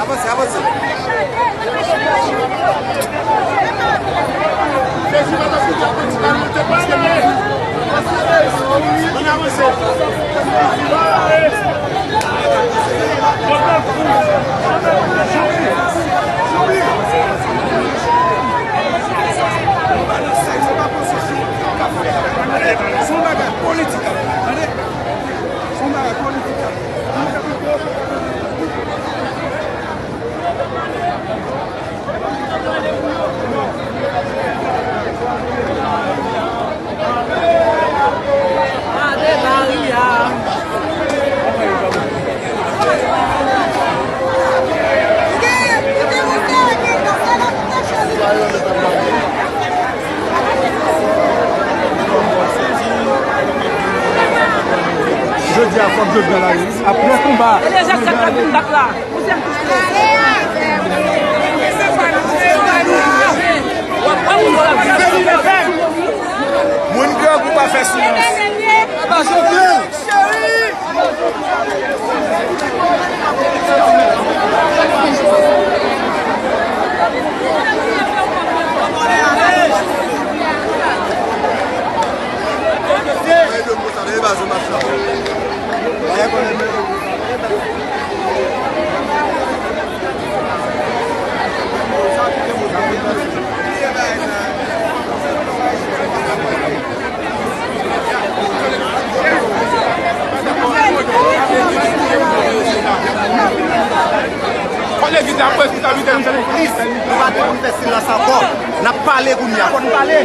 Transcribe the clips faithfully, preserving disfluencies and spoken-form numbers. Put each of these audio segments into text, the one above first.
Avanse, avanse. Ann avanse. Se yon bagay politik. Tande? Se yon bagay politik. Jodi a, fòk Jovenel ale wi. Apre konba. Moun grangou pa fè silans. Fò legliz la pwès pou ta vide nou. Nou pa gen pou n fè silans ankò. N ap pale kounye a. Fò n pale.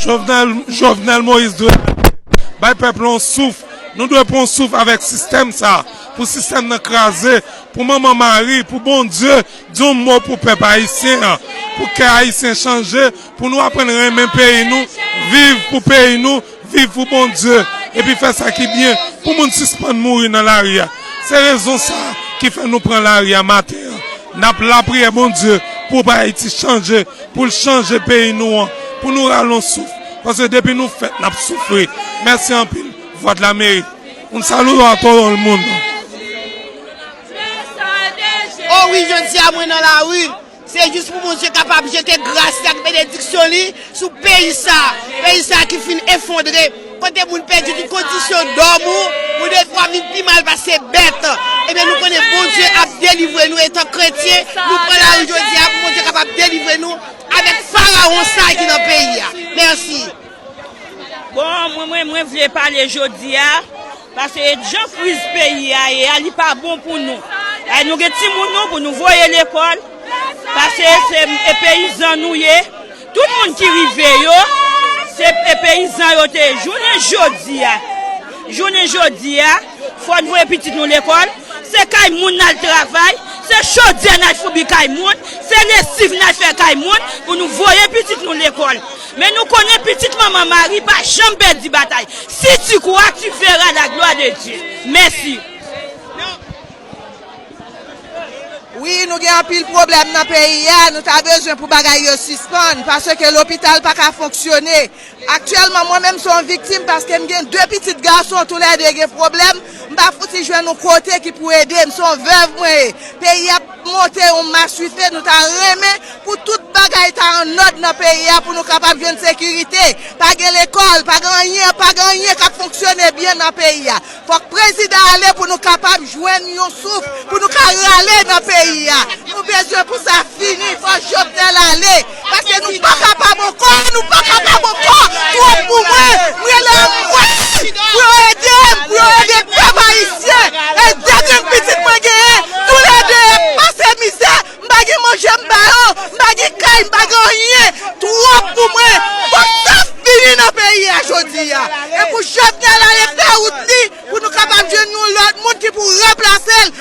Jovenel, Jovenel Moïse dwe bay pèp la yon souf. Nou dwe pran yon souf avèk sistèm sa, pou sistèm nan kraze, pou Manman Mari, pou Bondye di yon mo pou pèp ayisyen an, pou kè ayisyen chanje, pou nou aprann renmen peyi nou, viv pou peyi nou, viv pou Bondye, epi fè sa ki byen, pou moun sispann mouri nan lari a. Se rezon sa ki fè nou pran lari a maten an. N ap lapriyè Bondye pou Ayiti chanje, pou l chanje peyi nou an, pou nou rale yon souf. Paske depi nou fèt, n ap soufri. Mèsi anpil, Vwadlamerik. Un saludo a todo el mundo. O wi, jodi a mwen nan lari. Se jis pou Bondye kapab jete gras li ak benediksyon li sou peyi sa. Peyi sa ki fin efondre. Kote moun pèdi tout kondisyon dòm ou, moun defwa vin pi mal pase bèt. Ebyen, nou konnen Bondye ap delivre nou, etan kretyen, nou pran lari jodi a pou Bondye kapab delivre nou avèk farawon sa ki nan peyi a. Mèsi. Bon, mwen, mwen, mwen vle pale jodi a, paske jan kriz peyi a ye a, li pa bon pou nou. E nou gen timoun nou pou nou voye lekòl, paske se, e peyizan nou ye. Tout moun ki rive yo, se, e peyizan yo te ye. Jounen jodi a, jounen jodi a, fò n voye pitit nou lekòl. Se kay moun n al travay, se chodyè n al foubi kay moun, se lesiv n al fè kay moun pou nou voye pitit nou lekòl. Men nou konnen pitit Manman Mari pa janm pèdi batay. Si tu crois, tu verras la gloire de Dieu. Mèsi. Wi, nou gen anpil pwoblèm nan peyi a, nou ta bezwen pou bagay yo sispann, paske lopital pa ka fonksyone. Aktyèlman, mwen menm se yon viktim paske m gen de pitit gason, toulède gen pwoblèm. M pa fouti jwenn yon kote ki pou ede m, se yon vèv mwen ye. Peyi a ap monte yon maswife, nou ta renmen pou tout bagay ta annòd nan peyi a, pou nou kapab jwenn sekirite. Pa gen lekòl, pa gen anyen, pa gen anyen k ap fonksyone byen nan peyi a. Fòk prezidan ale pou nou kapab jwenn yon souf, pou nou ka rale nan peyi a. Nou bezwen pou sa fini, fò Jovenel ale. Paske nou pa kapab ankò, nou pa kapab ankò. Twòp pou mwen, m rele anmwey pou yo ede m, pou yo ede pèp ayisyen. E de grenn pitit mwen genyen, toulède ap pase mizè. M pa gen manje m ba yo, m pa gen kay, m pa gen anyen. Twòp pou mwen. Fòk sa fini nan peyi a jodi a. E pou Jovenel ale fè wout li, pou nou kapab jwenn yon lòt moun ki pou ranplase l.